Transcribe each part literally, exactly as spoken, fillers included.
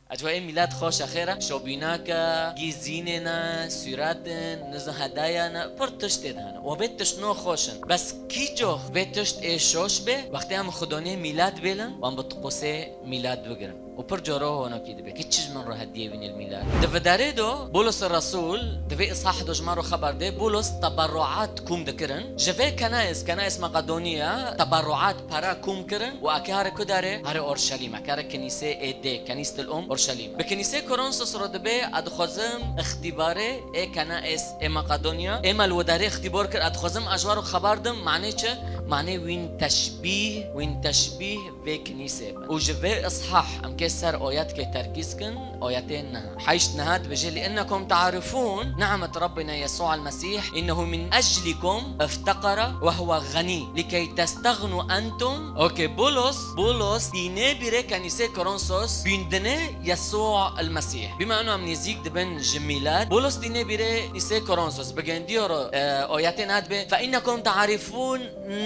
Acaba ê mîlad xweş e, xêr e? Şobînake, gîzînê ne, sûret in, nizo hedaya ne, pir tiştê de hene. Û vê tiştno xweş in. Bes kî cox vê tişt ê şoş be, wextê em xidonê mîlad bêlin, wan bi tiqusê mîlad bigirin. Û pir coro honokî dibe. Kî çi ji min re hediyê wînê li mîlad? Di vidarê do, Bulus Resûl, di vê îshah do ji me re xeber dê, Bulus teberruat kûm dikirin. Ji vê kenais, kenais Makedoniya, teberruat para kûm kirin û eke here ku derê? Here Orşelîm, eke here kinîsê ê dê, Kenistil Um Orşelîm. Bi kinîsê Koronsos re dibê, ez dixwazim îxtîbarê ê kenais ê Makedoniya, ê me li widarê îxtîbar kir, ez dixwazim ez ji we re xeber dim, manê çi? Manê wîn teşbîh, wîn teşbîh vê kinîsê bin. Û ji vê îshah em kê ser oyetkê terkîz kin, oyetê niha. Heşt niha dibêje, لأنكم تعرفون نعمة ربنا يسوع المسيح، إنه من أجلكم افتقر وهو غني، لكي تستغنوا أنتم. Okey, Bulos, Bulos, tîne bîrê kenîsê Koronsos, bîndinê Yesû el Mesîh. Bîma eno em nêzîk dibin ji mîlad. Bulos tîne bîrê kenîsê Koronsos, bigendiyo ro, e, oyetê niha dibê, فإنكم تعرفون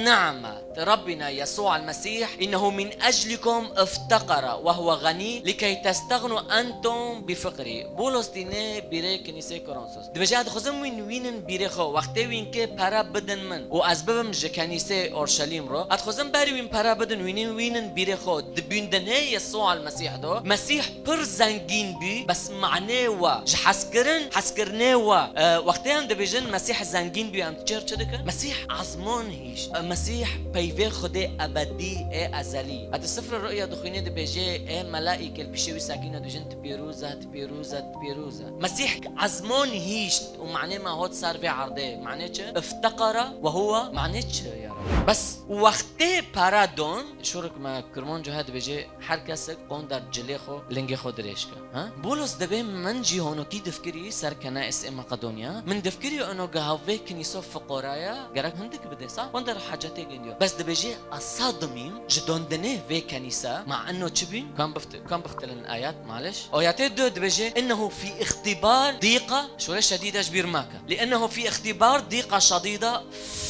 نعمة ربنا يسوع المسيح، إنه من أجلكم افتقر وهو غني، لكي تستغنوا أنتم بفقره. Bulos tîne bîrê kinîsê Koronsos. Dibêje, ez dixwazim wîn wînin bîrê xwe. Wextê wîn kê pere bidin min û ez bibim ji kenîsê Orşelîm ro. Ez dixwazim berî wîn pere bidin, wînin wînin bîrê xwe. Di bîndinê Yesû el Mesîh do. Mesîh pir zengîn bî, bes manê we, ji hezkirin, hezkirinê we. E, wextê em dibêjin Mesîh zengîn bî, em çêr çi dikin? Mesîh ezman hîşt. E, Mesîh peyvê Xwedê ebedî ê ezelî. Heta Sifrê Ru'ya dixwînê dibêje, ê melaîkê li pîşê wî sekîne dibêjin, tu pêroz e, tu pêroz e, tu pêroz e. Mesîh ezman hîşt û manê me hot ser vê erdê. Manê çi? افتقر وهو، manê çi ya Rab? Bes wextê pere don, şûrik me Kurmanco he dibêje, her kesek qonder cilê xwe, lingê xwe dirêj ke. Ha? Bulos dibê min jî honokî difkirî ser kenais ê Makedonya. Min difkirî eno geha vê kinîso fiqora ye, gerek hindik bide, sa? Qonder hacetê gendiyo. Bes dibêje, ez sadim im, ji dondinê vê kenîse, ma eno çi bîn? Kan bifte-, kan biftilin ayet, maliş? Oyetê du dibêje, إنه في اختبار ضيقة، şûre şedîde ji bîr make. لأنه في اختبار ضيقة شديدة،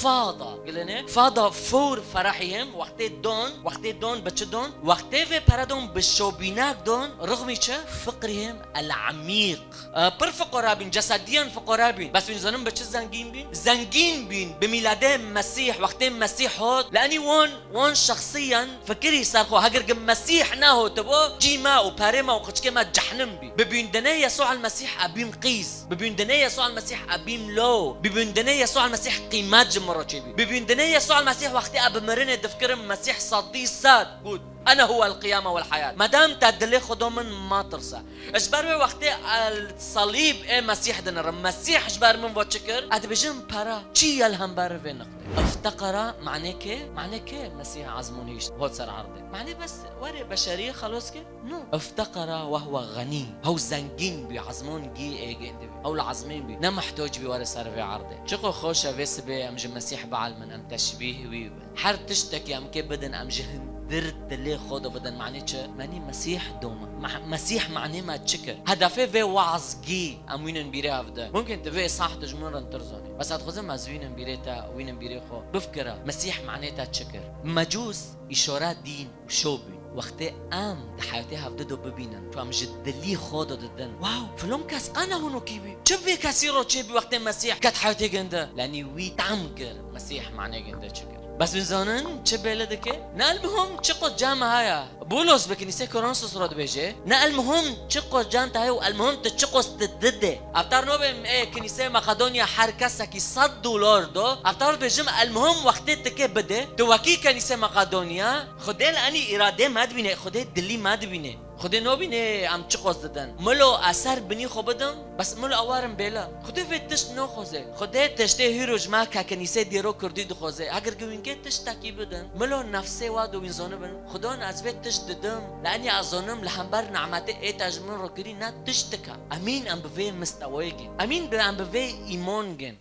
فاض. Gilene, فاض فور فرحهم، wextê don, wextê don, bi çi don? Wextê vê pere don, bi şobînak don, رغم çi? فقرهم العميق. E, pir fiqora bîn, cesediyen fiqora bîn. Bes wîn zanin bi çi zengîn bîn? Zengîn bîn, bi mîladê Mesîh, wextê Mesîh hot, li enî wan, wan şexsiyen fikirî ser xwe, heger ki Mesîh nehotibo, cî me û perê me û xiçkê me cehnim bî. Bi bîndinê Yesû el Mesîh ebîm qîz. Bi bîndinê Yesû el Mesîh ebîm lo. Bi bîndinê Yesû el Mesîh qîmet ji min re çêbî. Bi bîndinê Yesû el Mesîh wextê ez bi mirinê difikirim, Mesîh sedî sed got, أنا هو القيامة والحياة. Madem te dilê Xudo min matirse. Ji ber wê wextê el salîb ê Mesîh dinirim. Mesîh ji ber min ve çi kir? Ez dibêjim pere. Çi ye li hember vê niqtê? افتقر manê kê? Manê kê Mesîh ezmûn hîşt hot ser erdê? Manê bes were beşeriyê xelos kir? No. افتقر وهو غني. Hew zengîn bî, ezmûn gî ê gêndî bî. Hew li ezmên bî. Ne mihtoc bî were ser vê erdê. Çiqo xweş e vê sibê em ji Mesîh bielmin, em teşbîh wî bin. Her tiştekî em kê bidin, em ji hindir dilê xwe de bidin. Manê çi? Menî Mesîh doma. Me-, Mesîh manê me çi kir? Hedefê vê wazgî em wînin bîrê ev de. Mumkin tu vê îsah tu ji min rintir zonî. Bes ez dixwazim ez wînim bîrê te, wînim bîrê xwe. Bifkire, Mesîh manê te çi kir? Mecûs, îşora dîn û şo bûn. Wextê em di heyatê hevdi do bibînin, ku em ji dilî xwe de didin. Wow, filon kes qana hûnokî bî. Çi vê kesî ro çêbî wextê Mesîh ket heyatê ginde? Lenî wî tam kir, Mesîh manê ginde çi kir. Bes wî zanin çi bêle dike? Ne elmuhim çi qo cem haya. Bulos bi kinîsê Koronsos re dibêje, ne elmuhim çi qo cem te heye û elmuhim tu çi qo tu dide. Eftar nobê ê kinîsê Makedonya her kesekî sed dolar do. Eftar dibêjim elmuhim wextê tu kê bide. Tu wekî kinîsê Makedonya, Xwedê li enî îradê me dibîne, Xwedê dilî me dibîne. Xwedê nobîne em çi qos didin. Milo ez ser binî xwe bidim, bes milo ew werin bêle. Xwedê vê tişt noxoze. Xwedê tiştê hîro ji me ke kinîsê dêro kurdî dixoze. Heger ki wîn kê tiştekî bidin, milo nefsê wa do wîn zonibin. Xwedon ez vê tişt didim, li enî ez zonim li hember nimetê ê te ji min re kirî ne tiştik e. Emîn em bi vê mistewayê gin. Emîn bi em bi vê îmon gin.